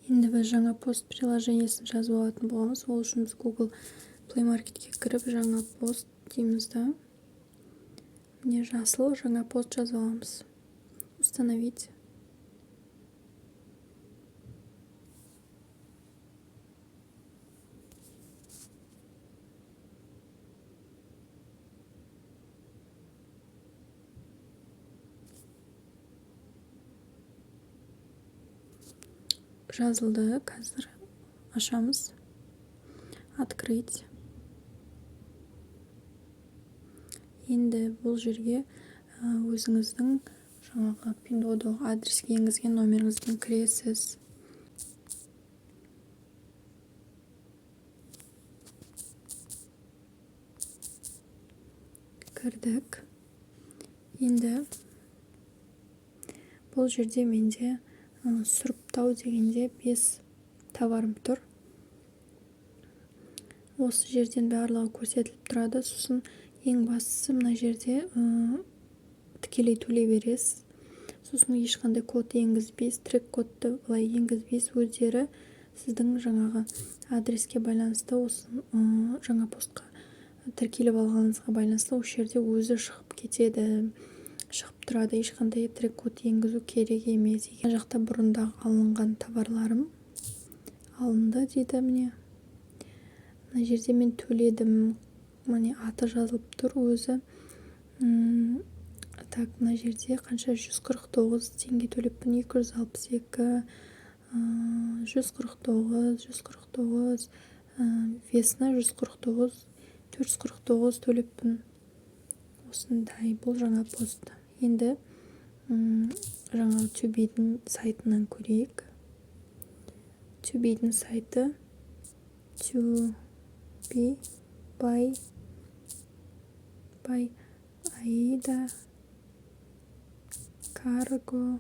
Енді біз Жаңа пост приложениесін жазып алатын боламыз. Ол үшін біз Google Play Marketке кіріп, «Жаңа пост» дейміз да, міне, жасыл Жаңа пост жазып аламыз. Установить. Жазылды. Қазір ашамыз. Открыть. Енді бұл жерге өзіңіздің жаңағы Пиндуодуо адреске енгізген номеріңізбен кіресіз. Кірдік. Енді бұл жерде менде сұрыптау дегенде бес товарым тұр. Осы жерден барлығы көрсетіліп тұрады. Сосын ең бастысы, мына жерде тікелей төлей бересіз. Сосын ешқандай код енгізбейсіз, трек кодты былай енгізбейсіз. Өздері сіздің жаңағы адреске байланысты, осы Жаңа постқа тіркеліп алғаныңызға байланысты осы жерде өзі шығып кетеді, шығып тұрады. Ешқандай трек код енгізу керек емес. Мына жақта бұрындағы алынған товарларым алынды дейді. Міне, мына жерде мен төледім, міне, аты жазылып тұр өзі. Так, мына жерде қанша? 149 теңге төлеппін, 262, 149, 149, весна 149, 449 төлеппін. Осындай бұл Жаңа пост. Енді жаңа Тюбидің сайтынан көрейік. Тюбидің сайты Тюби by Аида Карго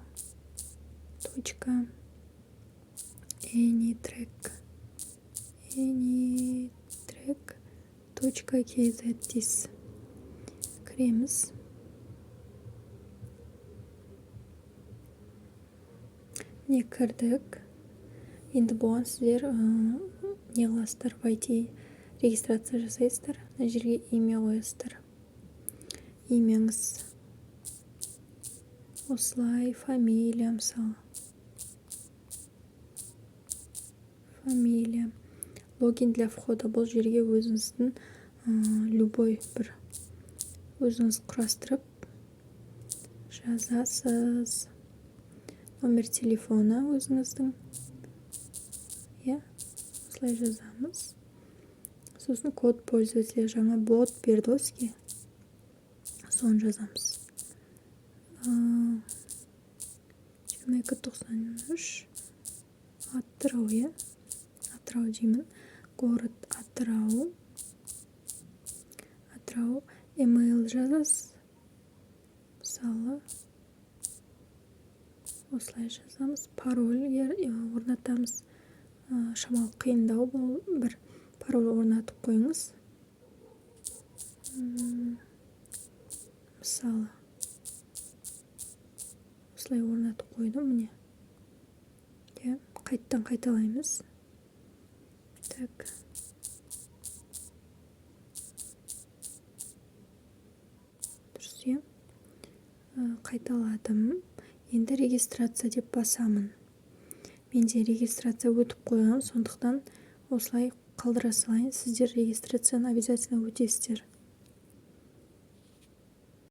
точка anytrack.kz дейсіз. Кіреміз. Міне, кірдік. Енді бұған сіздер не қыласыздар? Войти, регистрация жасайсыздар. Мына жерге имя қоясыздар, имяңыз осылай, фамилия, мысалы, фамилия. Логин для входа. Бұл жерге өзіңіздің любой бір өзіңіз құрастырып жазасыз. Номер телефона өзіңіздің, иә, осылай жазамыз. Сосын код пользователя, жаңа бот берді ғой сізге, соны жазамыз. 2293, Атырау, иә, Атырау деймін. Город Атырау, Атырау. Email жазасыз, мысалы, осылай жазамыз. Пароль орнатамыз. Шамалы қиындау бұл, бір пароль орнатып қойыңыз. Мысалы, осылай орнатып қойдым, міне, иә. Қайттан қайталаймыз. Так, дұрыс, иә, қайталадым. Енді «Регистрация» деп басамын. Менде регистрация өтіп қойған, сондықтан осылай қалдыра салайын. Сіздер регистрацияны обязательно өтесіздер.